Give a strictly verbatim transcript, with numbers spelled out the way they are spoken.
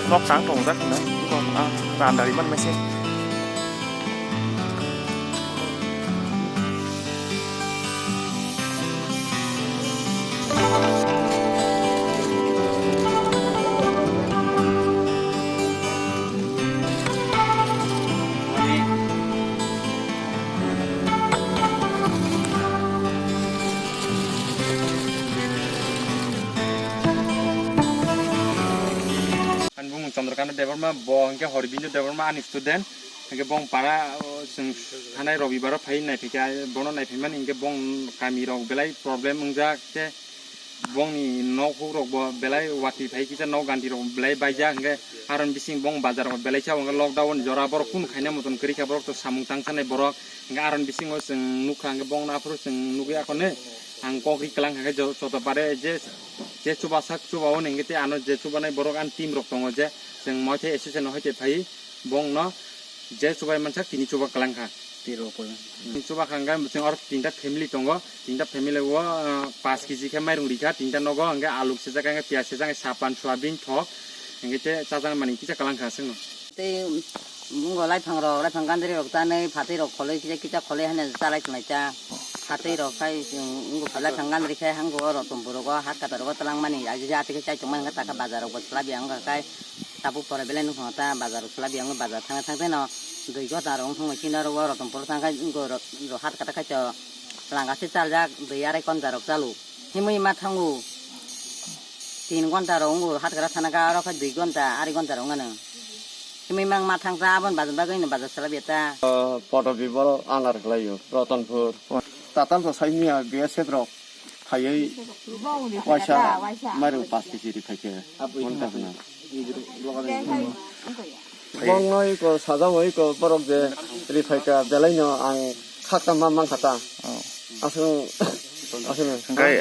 Nok tang tong jak no, ang randari man mese. Ani bumung Chandrakanta Debbarma, bo hwnkhe Horbindo Debbarma ani student, hwnkhe bong para, o, chwng thanai Robibaro phai naiphikha, bono naiphaimani hwnkhe bong kamirok belai problem wngjak khe, bongni nok hukrok bo belai watwi phai kisa, nok ganti rok belai baijak, hwnkhe aron bising bong bazar rok belai sa, hwnkhe lockdown jora borok kunu khaina moton kwrwi kha, borok to samung tangsanai borok, hwnkhe aron bisingo chwng nukha, hwnkhe bongno aphuru chwng nugwi akhone ang kok ri kwlang kha khe jo-, joto bare je, je chubasak chuba-o hwnkhe tei ano je chubanai borok ani team rok tongo je chwng moithai association no hoite phai bongno je chubai mansak tini chuba kwlang kha. Tiro polo. Tini chuba kha hwnkhe chwng oro tinta family tongo, tinta family o, ah, paanch kg khe mairung rikha, tinta nogo hwnkhe alu sejak, hwnkhe piyaj sejak, hwnkhe sapan, soyabin, thok, hwnkhe tei chajak mani kisa kwlang kha chwngno. Tei mungo laiphang rok, laiphang gandri rok chanwi, phatwi rok kholwi, kisa kisa kholwi hwnwi chalai tonglai cha. Phatwi rok khai, um, mungo laiphang gandri khai, hango oro tomborogo, hat kata rogo twlang mani, aji ati khe chai tongmani wngkha, taka bazar rok bo chwla biyang wngkha khai. Tabuk pore belai nukha ta bazar chwla biyang, bazar thangwi thangwi no dui ghonta rok wng thangwi chini oro rotom poro thang khai, ro-, ro-, hat kata khai to langa se chaljak, dui arai ghonta rok chalu. Himwi ma thango tin ghonta rok wngo hat kata thana kha, aro khai dui ghonta, arai ghonta rok wngano. Himwi mang ma thang ta, aboni bazar bagwi no bazar chwla biya ta. Poto biboro anar khlaio, Rotonpur. Tatal to saimia B S F rok. Khaiwi waisa mairung paanch kg ri phaikhe. Aboni kaham. Bongno iko sajamo iko borok je ri phaikha belaino ang khakta ma mankha ta. Oh. Aswk, aswk. Hwnkhe